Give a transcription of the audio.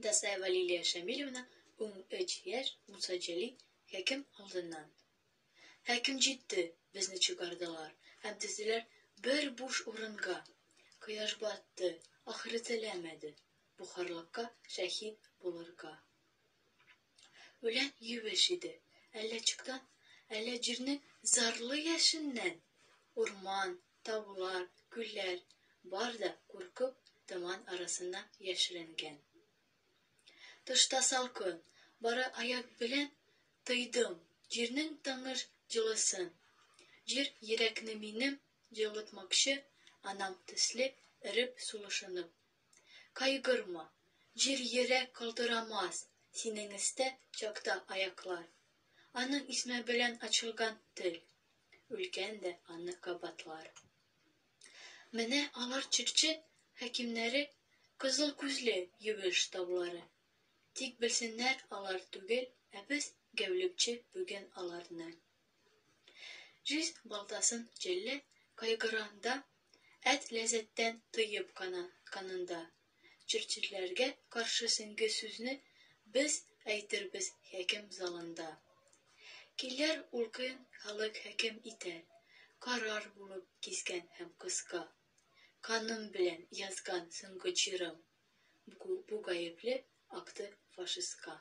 Дасаева Лилия Шамилевна, 13 яшь, Муса Җәлил, хөкем алдыннан. Хөкем җитте, безне чыгардылар һәм тезделәр бер буш урынга. Кояш батты, ахры теләмәде бу харлыкка шәһит булырга. Үлән юеш иде, әллә чыктан, әллә җирнең зарлы яшеннән. Урман, таулар, күлләр бар да куркып томан арасына яшеренгән. Тышта салкын, бары аяк белән тойдым җирнең тыңыш җылысын. Җир йөрәкне минем җылытмакчы, анам төсле өреп сулышынып. Кайгырма, җир йөрәк калтырамас, синең өстә чакта аяклар. Аның исеме белән ачылган тел, үлгән дә аны кабатлар. Менә алар чыршы хакимнәре, кызыл күзле юеш таулары. Тик белсеннәр, алар түгел, ә без гәүләүче бүген аларны. Җиз балтасын җәллад кайгырганда, Әт ләззәтен тоеп канында. Черчилләргә каршы соңгы сүзне Без әйтербез хөкем залында. Килер ул көн, халык хөкем итәр, Карар булып кискен һәм кыска. Каным белән язган соңгы җырым Бу гаепле акты фашистка.